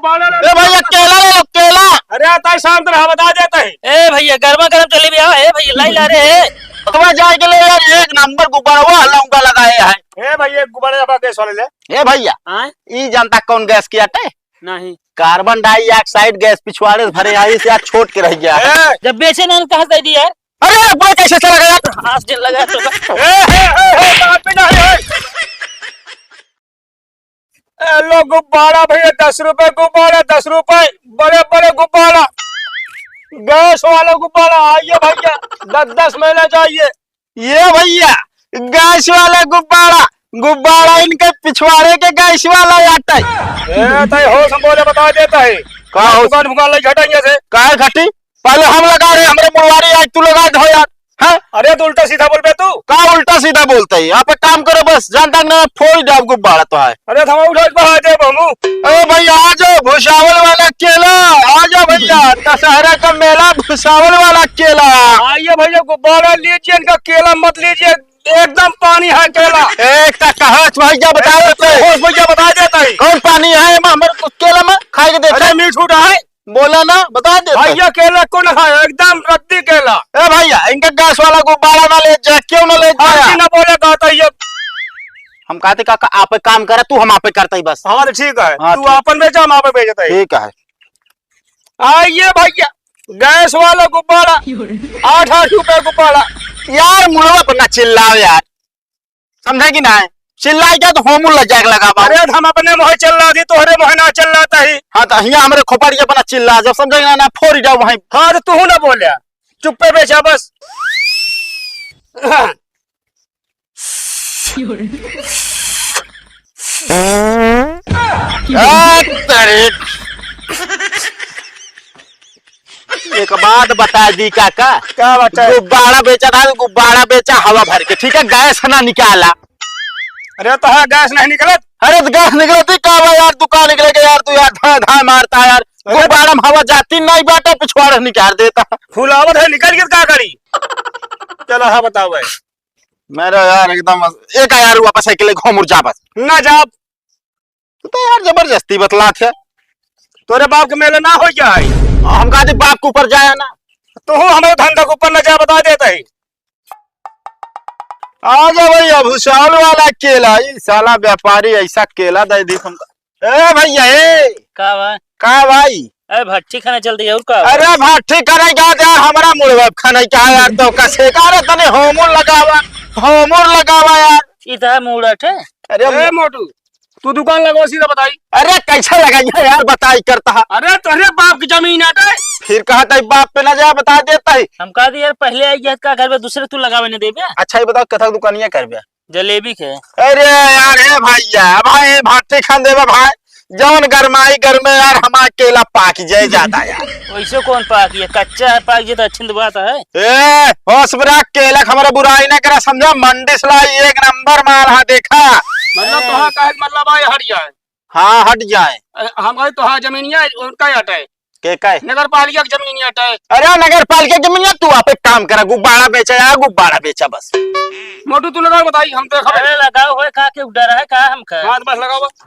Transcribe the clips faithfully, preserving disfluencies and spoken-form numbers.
ए भैया, केला ले लो, केला। अरे, ताई शांत रहा, बता देता है। ए भैया, गर्मा गर्म जलेबी आवा। ए भैया, लाई ला रे। तुम्हें जाए के लिए यार, एक नंबर गुब्बारा, वो लौंडा लगाए है। ए भैया, एक गुब्बारा अब गैस वाले ले। ए भैया, हाँ? ई जनता कौन गैस किया टे? नहीं। कार्बन डाइऑक्साइड गैस पिछवाड़े से भरे आई से आज छोट के रह गया है। ए! जब बेचे ना, कहाँ से दे दिया यार? अरे, अरे, पूरा कैसे चला गया? हाथ से लगा तो। ए, ए, ए, ए, बात भी नहीं है। ए, लो गुब्बारा भैया, दस रुपए गुब्बारा, दस रुपए, बड़े बड़े गुब्बारा, गैस वाला गुब्बारा, आइए भैया, दस दस में ले जाइए। ये भैया, गैस वाला गुब्बारा, गुब्बारा इनके पिछवाड़े के गैस वाला आटा है। ए, तय हो, हम बोले बता देता है। का हो? दुकान फुकान लग घटेंगे से। का घटी? पहले हम लगा रहे, हमरे मुड़वारी, आज तू लगा दो यार। हाँ? अरे, तो उल्टा सीधा बोल बे तू। का उल्टा सीधा बोलते है? आप एक काम करो, बस जानता ना, फोड़ दे आपको बाड़ा तो है। अरे, थमा उठा के बहा दे बमू। ए भैया, आ जाओ, भुसावल वाला केला, आ जाओ भैया, दशहरा का मेला, भुसावल वाला केला। आइए भैया, गुब्बारा लीजिए, इनका केला मत लीजिए, एकदम पानी है केला। एक का कहा भैया, बता देते हैं। होश भैया, बता देता है। कौन पानी है एमा, हमारे केला में खाए के देते अरे, हैं। मीठ उठा है। बोला ना, बता देते हैं। भैया, केला को ना खाए, एकदम रद्दी केला। ए भैया, इनका गैस वाला गुब्बारा ना ले जा, क्यों ना ले जा? हाँ, जी ना बोले, कहता ये। हम कहते काका, आप एक काम करा, तू हम आप करता ही बस। हाँ, तो ठीक है, हाँ, तू ठीक। आपन बेचा, हम आपन बेचता है। ठीक है। आइए भैया, गैस वाला गुब्बारा, आठ आठ रुपए गुब्बारा। यार, मुड़वा पर ना चिल्लाओ यार, समझे कि ना? चिल्लाई क्या तो होमुल लग जाए लगा बा। अरे, हम अपने मोहे चिल्ला दी, तोहरे मोहे ना चिल्लाता ही। हाँ, तो हियाँ हमरे खोपड़िया पर ना चिल्ला, जब समझे ना, ना फोड़ जाओ वहीं। हाँ, तो तू ना बोले, चुप्पे बेचा बस। आ, तेरे। एक बात बता दी काका। का बता? गुब्बारा बेचा था, गुब्बारा बेचा हवा भर के, ठीक है, गैस ना निकाला। अरे तो हाँ, गैस नहीं निकलत? अरे तो गैस निकलत ही का बा यार, दुकान निकले के यार, तू यार धाए धाए मारता है यार। अरे गुब्बारा में हवा जाती नहीं बाटे, पिछवाड़ा निकाल देता। फुलावत है, निकल के का करी? चलो हाँ, बताओ भाई। मेरा यार एकदम एक यार वापस साइकिल घूम जा बस। ना जा। तू तो यार जबरदस्ती बतलात है। तोरे बाप के मेले ना हो क्या है? हम कहते बाप के ऊपर जाया ना। तो हूँ हमारे धंधा के ऊपर न जा, बता देता है। आ जा भैया, भुसावल वाला केला, ई साला व्यापारी ऐसा केला दे दी हमका। ए भैया, ए। का बा? का भाई? अरे भट्टी खाने चल दिया, और का बा? अरे भट्टी खाने का जा, हमारा मुड़वा खाने का यार, तो कसे का रे, तने होमर लगावा, होमर लगावा यार। ई तो है मूड़ अठे। अरे ए मो- मोटू, तू दुकान लगाओ, सीधा बताई। अरे कैसे लगाई है यार, बताई करता है। अरे तोहरे बाप की जमीन है। फिर कहा था बाप पे ना जा, बता देता है। हम कहा दी यार, पहले आई है का घर में, दूसरे तू लगावे ने देबे। अच्छा ये बताओ, कथा दुकानिया करबे? जलेबी के। अरे यार, हे भैया, भाई भाटे खान देबे भाई, जौन गरमाई गरमे यार, हमार केला पाक जाए ज्यादा यार। वैसे कौन पाक ये, कच्चा है, पाक जाए तो अच्छी बात है। ए, होश में रख, केला के हमरा बुराई ना करा, समझा? मंडी से लाई, एक नंबर माल है, देखा। मतलब तोहार कहे के मतलब आए हट जाए। हाँ, हट जाए। अरे, हम कहे तोहार जमीनिया उनका ही हटे। के का है? नगर पालिका के जमीनिया हटे। अरे, नगर पालिका के जमीनिया, तू आप एक काम करा, गुब्बारा बेचा यार, गुब्बारा बेचा बस। मोटू, तू लगा बताई, हम तो खबर अरे, लगाओ होए का, के डर है का हमका? हाँ, तो बस लगाओ बस।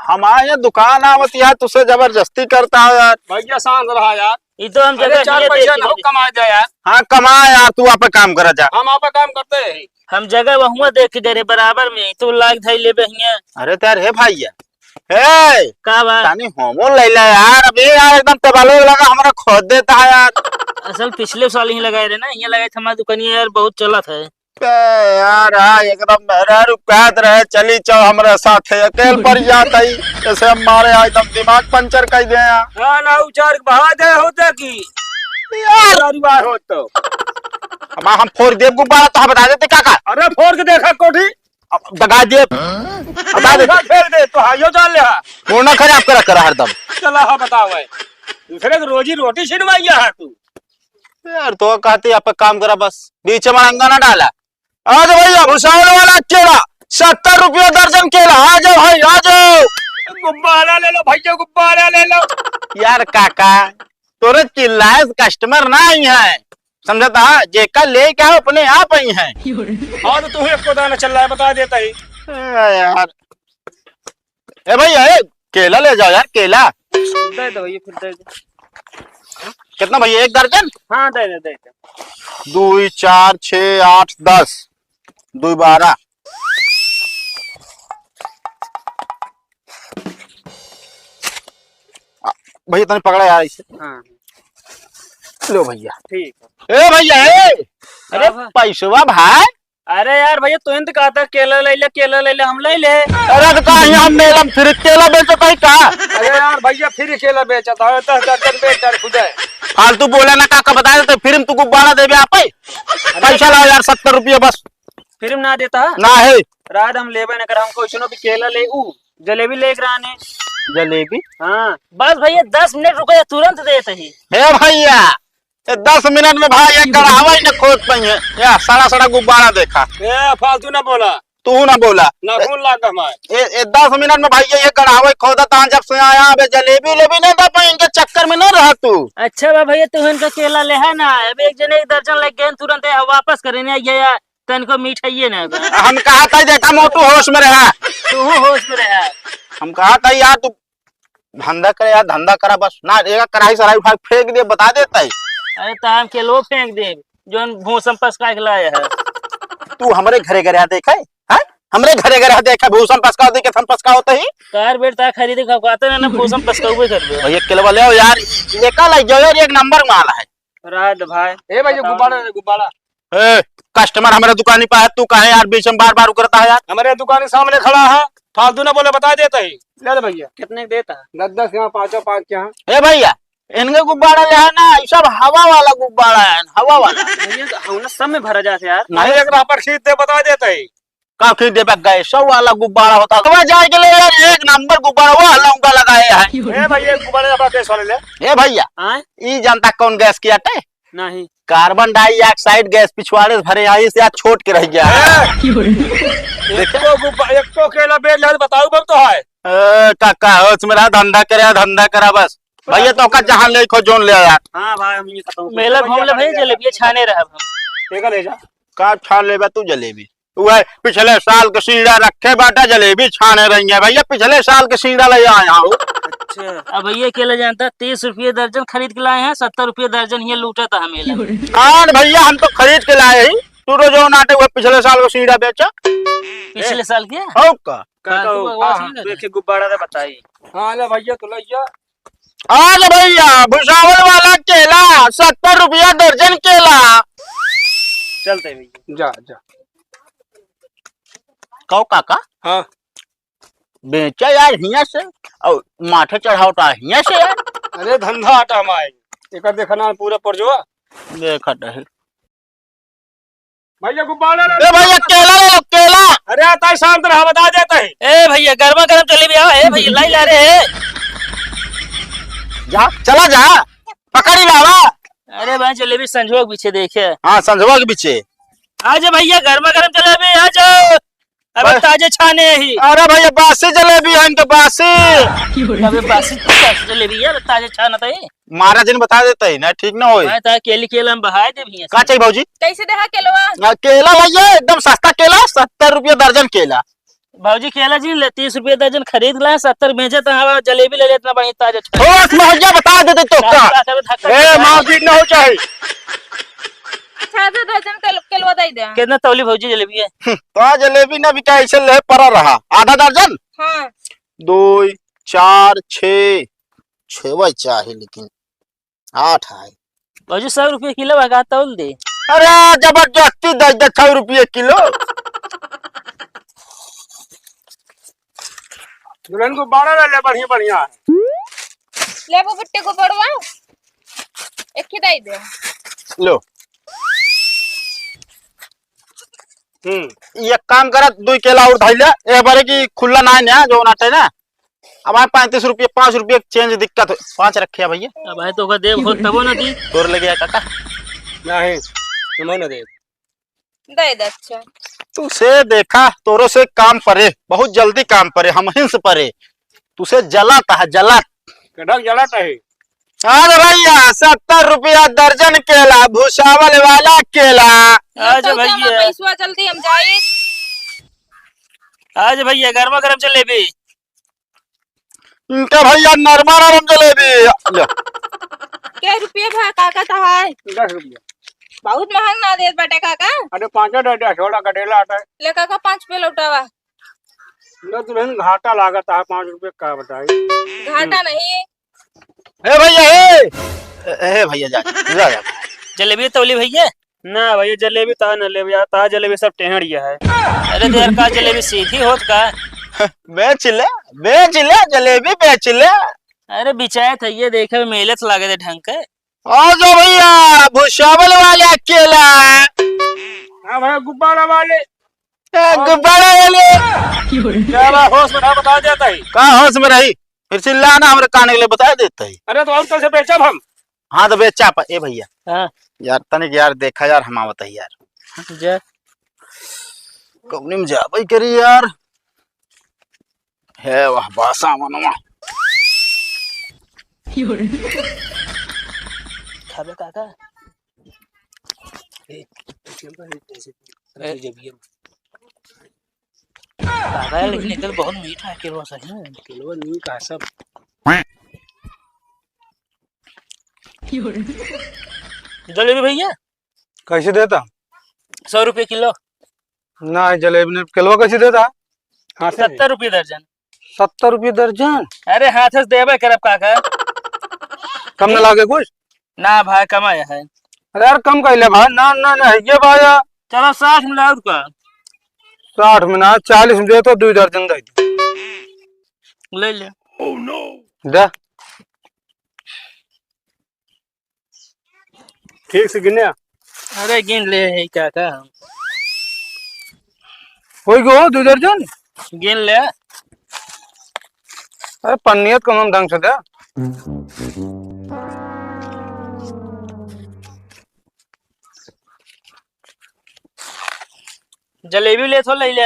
हमारे यहाँ दुकान आवत यार, तुझसे जबरदस्ती करता है यार। भैया, शांत रहा यार। ई तो हम अरे, जगह चार हियाँ पैसा देख ना हो, लेंगे। कमा जाए यार। हाँ, कमा यार, तू आप काम करा जा। हम आप काम करते हैं। हम जगह वहुआ देख के गए रहे बराबर में, तू लाग धाई लेबे हियाँ। अरे तो यार, हे भैया, हे, का बा? तानी होमो ले ले यार, अबे यार, एकदम तबालो लगा, हमरा खोद देता है यार। असल पिछले साल ही लगाए रहे ना, हियाँ लगाए थे हमारी दुकानिया यार, बहुत चला था। बे यार, हाँ, एकदम मेहरारू कहत रहे, "चली चल हमरे साथे", अकेल पर जात हई, जैसे हम मारे आज एकदम दिमाग पंचर कर दे यार। ना, ना, उचार बहा दे होते की। यार। दारू बार हो तो। अब हम फोड़ देब गुब्बारा, तो हम बता देते काका। अरे, फोड़ के देखा कोठी। अब दगा देब। अब दगा देब। उठा फेंक दे, तो हाइयो जान ले हा। मुंडा खराब करा, करा हरदम। चला, हाँ, बताओ भाई। दूसरे की रोजी रोटी छिनवाइया है तू। यार, तो कहते आप काम करा बस, बीच में अंगा ना डाला। आ जा भैया, भुसावल वाला केला, सत्तर रुपया दर्जन केला, आ जाओ भाई, आ जाओ। गुब्बारा ले लो भैया, गुब्बारा ले लो। यार काका, तोरे चिल्लाए से customer ना आई है, समझता? जेका लेके आओ, अपने आप आई है। हाँ, तो तू ही एक को दाना चल रहा है, बता देता ही। ए यार, ए भैया, ए, केला ले जाओ यार, केला। दे दो भैया, फिर दे दो। कितना भैया, एक दर्जन? हाँ, दे दे, दे दे। दुई, चार, छः, आठ, दस, दुई बारह। आ, भैया, तनी पकड़ा यार इसे। हाँ। लो भैया। ठीक है। ए भैया, ए! अरे, हाँ, हाँ। पैसवा भाई। अरे यार भैया, तू तो कहता केला ले ले, केला ले ले, हम ले ले। अरे तो का यहाँ हम मेला में फिर केला बेचत है का? अरे यार भैया, फिर केला बेचत है, दस दर्जन बेच डाल खुदे। फालतू बोला ना, काका बता दे, तो फिर हम तू गुब्बारा देबे आपे। अरे पैसा लाओ यार, सत्तर रुपये बस। फिर ना देता? ना है। रात हम लेबे न कर, हमको इसनो भी केला ले ऊ, जलेबी लेकर आने। जलेबी? हाँ। बस भैया, दस मिनट रुको, ये तुरंत देत ही। हे भैया, ये दस मिनट में भाई एक गढ़ावा ही न खोद पाइए। या सड़ा सड़ा गुब्बारा देखा। ए, फालतू ना बोला। तू ना बोला। ना खून लाग हमार। ए, ए, दस मिनट में भाई ये, ये गढ़ावा ही खोदा था, जब से आया, अबे जलेबी उलेबी ना दे पाए, इनके चक्कर में ना रहा तू। अच्छा बा भैया, तू इनका केला ले है ना, अब एक जने एक दर्जन लग गए, तुरंत ये वापस करे ना, ये यार, तनको मिठाइए ना बा। हम कहा था, देखा मोटू होश में रहा। तू होश में रहा। हम कहा था यार, तू धंधा करे यार, धंधा करा बस। ना, एक कढ़ाई सराई उठा के फेंक दे, बता देता है। अरे, तो हम केलो फेंक दे, जोन भूसम पसका के लाए है। तू हमरे घरे घरे आ देखे, हैं? हमरे घरे घरे आ देखे, भूसम पसका दे के हम पसका होते ही। कार बेटा खरीदे का कहते ना, ना भूसम पसका हुए करबे। भैया, केलवा ले आओ यार, लेका लाई जाओ यार, एक नंबर माल है। रात भाई। ए भाई, ये बताओ गुब्बारा ना। दे, गुब्बारा। ए, कस्टमर हमारे दुकानी पे है, तू काहे यार बीच में बार बार उकरता है यार? हमारे दुकान के सामने खड़ा है, फालतू ना बोले, बता देता ही। ले ले भैया। कितने का देता? दस दस के यहाँ, पाँचों पाँच के यहाँ। ए भैया, इनके गुब्बारा ले है ना, ये सब हवा वाला गुब्बारा है, हवा वाला। भैया, तो हम ना सब में भरा जाते यार। नहीं, एक राह पर खींच दे, बता देता ही। का खींच दे बे, गैसो वाला गुब्बारा होता तो वह जाए के लिए यार, एक नंबर गुब्बारा वो लौंगा लगाए हैं। ए भैया, एक गुब्बारा अपना गैस वाले ले। ए भैया, आय? ई जानता कौन गैस की आटे? नहीं। कार्बन डाइऑक्साइड गैस पिछवाड़े से भरे आई से आज छोट के रह गया है। ए! एको गुब्बा-, एको केला बेच ले, बताऊ बम तो है। ए, काका, होश में रहा, धंधा करे, धंधा करा बस। भैया, तो का जहाँ ले खो, जोन ले आया। हाँ भाई, हम ये खत्म कर मेला देंगे। घूम ले भैया, जलेबिया छाने रहब हम। ठीक है, ले जा। का छान लेबा तू जलेबी? वह पिछले साल के सीढ़ा रखे बाटा, जलेबी छाने रही है भैया, पिछले साल के सीढ़ा ले आया हूँ। अच्छा। अब भैया केला जानता, तीस रुपये दर्जन खरीद के लाए हैं, सत्तर रुपये दर्जन ये लूटा था हमें लगा। हाँ भैया, हम तो खरीद के लाए ही। तू तो जो नाटे हुए पिछले साल को सीढ़ा बेचा। पिछले साल के? हो का? काका, तू हो, बकवास हाँ, नहीं तू कर। एक गुब्बारा दे बताई। हाँ, ले भैया, तू ले जा। आज भैया, भुसावल वाला केला, सत्तर रुपया दर्जन केला। चलते भैया। जा, जा। कहो काका? हाँ। बेचा यार हियाँ से, और माथे चढ़ावता हियाँ से यार। अरे धंधा आटा हमारे। एकर देखना पूरा परजवा। देखत है। भैया गुब्बारा ले ए भैया, केला ले लो, केला। अरे आता है, शांत रहा, बता देता है। ए भैया, गर्मा गर्म जलेबी आवा। ए भैया, लाई ला रे। जा, चला जा, पकड़ी लावा। अरे भाई, जलेबी संझवा के पीछे देखे। हाँ, संझवा के पीछे। आ जा भैया, गर्मा गर्म जलेबी, आ जाओ। अबे भाई। ताजे छाने ही। अरे भैया, बासी जलेबी है इनके, बासी। अबे बासी, बासी जलेबी है, ताजे छाना तो है। महाराज जी ने बता देता है ना, ठीक ना होई। मैं तो केली केला में बहाए दे भैया। का चाहिए भौजी? कैसे देहा केलवा? आ, केला भैया एकदम सस्ता केला, सत्तर रुपया दर्जन केला। भौजी केला जी ले तीस रुपया दर्जन खरीद ला, सत्तर बेचे तो हमारा जलेबी ले लेतना बढ़िया ताजा। होश में हो जा, बता देते तो का। का, का, का, का, ए, का, मार पीट ना हो चाहे। अच्छा, आधा दर्जन केल-, केलवा दे दे। कितना तौली भौजी जलेबी है? हम्म, तो जलेबी ना बिका, ऐसे ले पड़ा रहा। आधा दर्जन? हाँ। दो, चार, छः, छः वही चाहे, लेकिन आठ है। भौजी, सौ रुपये किलो बा, का तौल दे? अरे, जबरदस्ती दे दे, सौ रुपये किलो। दुल्हन गुब्बारा ले ले, बढ़िया, बढ़िया है। लेबू बुट्टी गुब्बारवा, एक ही दे दे। लो। हम्म। ये काम करत, दुई केला और धइले, ए बारे की खुला ना है ना, जो नाटे ना। अब आए पैंतीस रुपये, पाँच रुपये चेंज दिक्कत हो, पाँच रखे हैं भैया। अब आए तो ओकर देव हो तबो ना दी। तोर लगे है काका? नहीं, तुम्हें ना दे। दे दे, अच्छा। तू से देखा, तोरो से काम परे, बहुत जल्दी काम परे, हम हिंस परे। तू से जलाता है, जलात। कड़क जलाता है। अरे भैया, सत्तर रुपया दर्जन केला, भुसावल वाला केला। आज चलते हैं, भैया। पैसवा जल्दी हम जाए। आज भैया, गर्मा गर्म जलेबी। इनका भैया नरमा नरम जलेबी। ले। कै रुपये भा काका तहार? दस रुपया। बहुत महंग ना देत बाटे काका। अरे पाँचो दे दे, छोड़ा कटेला आटा है। ले काका, पाँच रुपये लौटावा। ले दुल्हन, घाटा लागत है, पाँच रुपये का बताई। घाटा नहीं। ए भैया, ए! ए, ए भैया, जा, जा, जा। जलेबी तौली भैया। ना भैया, जलेबी ता न लेबे यार, ता जलेबी सब टेढ़िया है। अरे तो यार, का जलेबी सीधी होत का? बेच ले, बेच ले, जलेबी बेच ले। अरे बिचाए थे, ये देखे में मेले तो लागे थे ढंग के। आ जाओ भैया, भुसावल वाले अकेला। हाँ भैया, गुब्बारा वाले। ए, गुब्बारा वाले। क्या बात, होश में रहा, बता देता ही। का होश में रही? फिर चिल्ला ना, हमरे कान के लिए बता देता ही। अरे तो और कैसे बेचब हम? हाँ तो बेचा पा, ए भैया। हाँ। यार तनिक यार देखा यार, हम आवत है यार। जा। कौनी में जाबे करी यार। है वाह, बासा मनवा। खाबे काका? ए, ए, ए, ए, ए, काका, लेकिन एकर बहुत मीठा है केलवा सही में। केलवा नीक है सब। जलेबी भैया? कैसे देता? सौ रुपये किलो। ना, जलेबी नहीं। केलवा कैसे देता? हाँ, सही। सत्तर रुपये दर्जन। सत्तर रुपये दर्जन? अरे, हाथ से देबे करब, काका। कम न लागे कुछ? ना भाई, कमाया है। अरे यार, कम कर ले भाई। ना, ना, ना, ये भाई। चलो, साठ में लाओ का? साठ में ना, चालीस में दे तो दो दर्जन दे दे। ले ले। दे। ठीक से गिने। अरे गिन ले है काका। होई गो दो दर्जन? गिन ले। अरे पन्नियत कम हम ढंग से दे। जलेबी ले तो ले ले।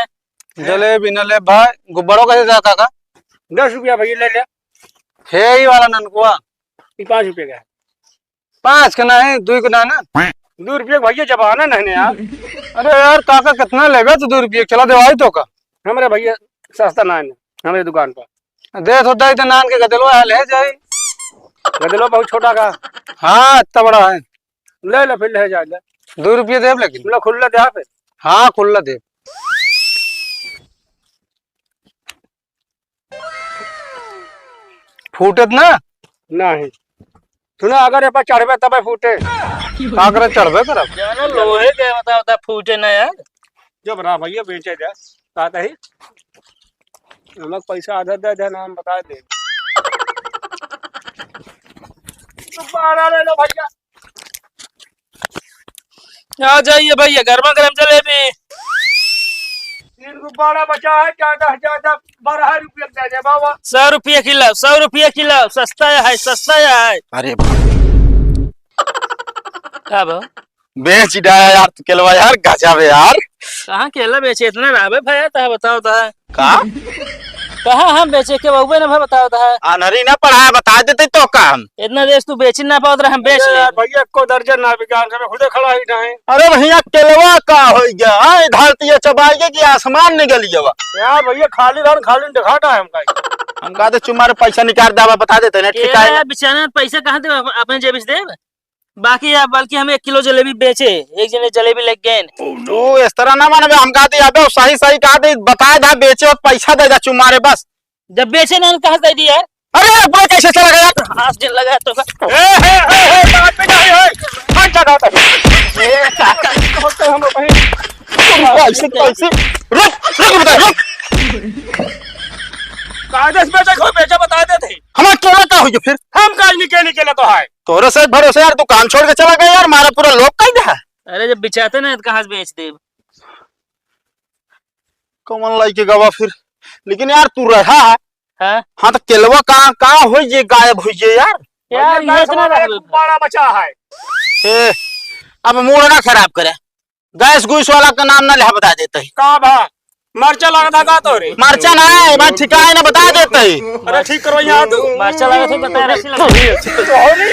जलेबी न ले भाई, गुब्बारो कैसे जा काका? दस रुपया भैया ले ले। हे ई वाला ननकुआ। ई पाँच रुपया का है। पाँच के नहीं, दुई के ना ना। दो रुपये के भैया जमाना नहीं ना यार। अरे यार काका कितना लेबे तू दो रुपये? चला देवाई तो का? हमरे भैया सस्ता ना है ना, हमरे दुकान पर। दे तो दे तो नान के गदलो है, ले जाई। गदलो बहुत छोटा का। हाँ, इतना बड़ा है। ले ले फिर ले जा ले। दो रुपये देब लेकिन। ले खुल्ला दे फिर। हाँ, खुल्ला देब। फूटत ना? नहीं। सुना, अगर ए पर चढ़बे तबे फूटे। का करे चढ़बे करब? जाना लोहे के बता, बता फूटे ना यार। जब रहा भैया बेचे दे, कहते ही। हमक पैसा आधा दे दे ना, हम बता दे। गुब्बारा ले लो भैया। आ जाइए भैया, गर्मा गर्म जलेबी। तीन गुब्बारा बचा है, ज्यादा से ज्यादा बारह रुपये दे दे बाबा। सौ रुपये किलो, सौ रुपये किलो, सस्ता है, सस्ता है। अरे बाप। का बा? बेच डाया यार तू केलवा यार, गजब है यार। कहाँ केला बेचे, इतना रहबे भैया, ता बताओ ता। का? कहाँ हम बेचे के बउबे ना भाई, बताओ ता। अनरी ना पढ़ाया, बता देते तो का हम। इतना देश तू बेच ना पावत रहे, हम बेच अरे ले। यार भैया, एको दर्जन ना बिका, हम खुदे खड़ा ही नहीं। अरे भैया, केलवा का हो गया? हाँ, धारती है चबाई के कि आसमान निकल गया बा? यार भैया, खाली धान खाली दिखाता है हमका। हम कहते चुम्मा रे पैसा निकाल दे, बता देते ना, केला ठीक है। यार, बेचारा पैसा कहाँ दे, अपने जेब से दे। बाकी अब बल्कि हम एक किलो जलेबी बेचे, एक जने जलेबी लेके गए। तू इस तरह ना मानबे, हम कहते अबे सही सही कहा दे, बताए दा बेचे और पैसा दे दा चुम्मा रे बस। जब बेचे ना, कहाँ से दे दिया यार? अरे यार, पूरा कैसे चला गया? हाथ जिन लगा तो का। ए, ए, ए, ए, बात पे नहीं है। हट जा, हट जा। ए, काका, तो हम कहीं पैसे, पैसे। रुक, रुक, रुक, रुक। कागज में देखो, बेचा बता देते। हमारा केला का हो गया फिर? हम काज निके निके ना तो है। तोरे से भरोसे यार, तू काम छोड़ के चला गया यार, मारा पूरा लोग कह दे। अरे जब बिचाते ना तो कहाँ से बेच देब? कौन लाई के गवा फिर? लेकिन यार तू रहा है। हाँ? हाँ तो केलवा कहाँ, कहाँ हो ये गायब हो ये यार? यार भैया, ये इतना गजवा में रहबे। गुब्बारा बचा है। ए, अब मूड ना खराब करे। गैस गुइस वाला का नाम ना ले बता देते ही। का भा? मरचा लगा था का तोरे? मरचा ना है, मैं ठिकाए ना बता देते ही। अरे ठीक करो यहाँ तू। मरचा लगा था, बता रहे। अरे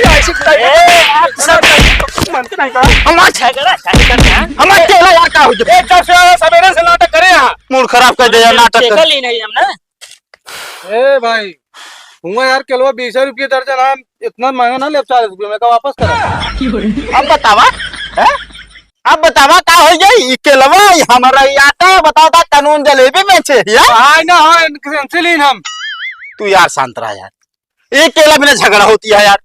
ऐसी ए, आप सब मानते नहीं का? हमार झगड़ा, झगड़ा करते हैं। हमार केला यार का हो गया? एक जब से आया, सवेरे से नाटक करे यहाँ। मूड खराब कर दे यार, नाटक कर। केला ही नहीं हम ना। ए भाई, हुआ यार, केलवा बीस रुपये दर्जन है, इतना महंगा ना लेब, चालीस रुपये में का वापस करा। अब बतावा, हैं? अब बतावा का होइ गई? ई केलवा, ई हमरा ई आटा, बताओ ता कानून जलेबी बेचे, या? हाँ ना, हाँ, इनसे, इनसे लीन हम। तू यार शांत रहा यार, ई केला बिना झगड़ा होती है यार।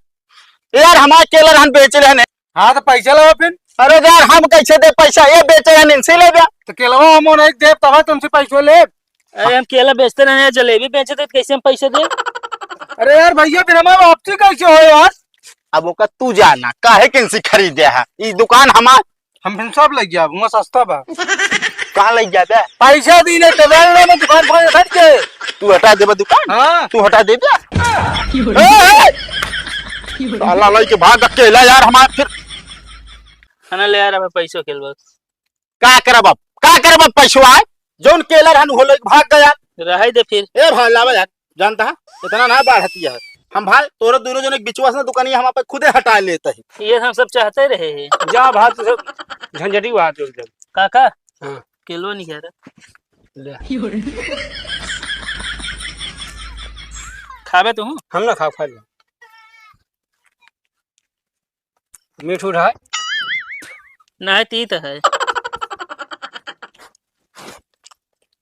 यार हमार केला रहन बेचे रहने। हाँ तो पैसा लावा फिर। अरे यार हम कैसे दे पैसा, ये बेचे रहन इनसे ले जा। तो केलवा हम नहीं देब, तब तुमसे पैसा लेब। अरे हम केला बेचते रहे हैं, जलेबी बेचे थे, कैसे हम पैसे दे? अरे यार भैया, फिर हमारे वापसी कैसे हो यार? अब ओकर तू जाना, काहे के इनसे खरीदे है? ई दुकान हमार। हम फिर सब लग जाब, वहाँ सस्ता बा। कहाँ लग जाबे? पैसा दी नहीं तो जान ले, मैं दुकान पर हट के। तू हटा देबे दुकान? हाँ। तू हटा देबे? ए, ए! साला लइके भाग अकेला यार हमार फिर। खाना ले यार, हमें पैसों खेल बस। का करब अब? का करब अब पैसवा आए? जौन केलर हन, हो लइके भाग गया। रहे दे फिर। ए भाई, लावा यार, जानता है, इतना ना बाढ़ती है। हम भाई, तोरे दोनों जने के बिचवा से ना दुकानिया हम आप खुदे हटा लेते हैं। ये हम सब चाहते रहे हैं। जा भाई, तू सब झंझटी हुआ तू एकदम। काका, हाँ। केलो नहीं खा रहा। ले। खाबे तू? हम ना खाओ, खा ले। मीठ उठ है? नहीं, तीत है।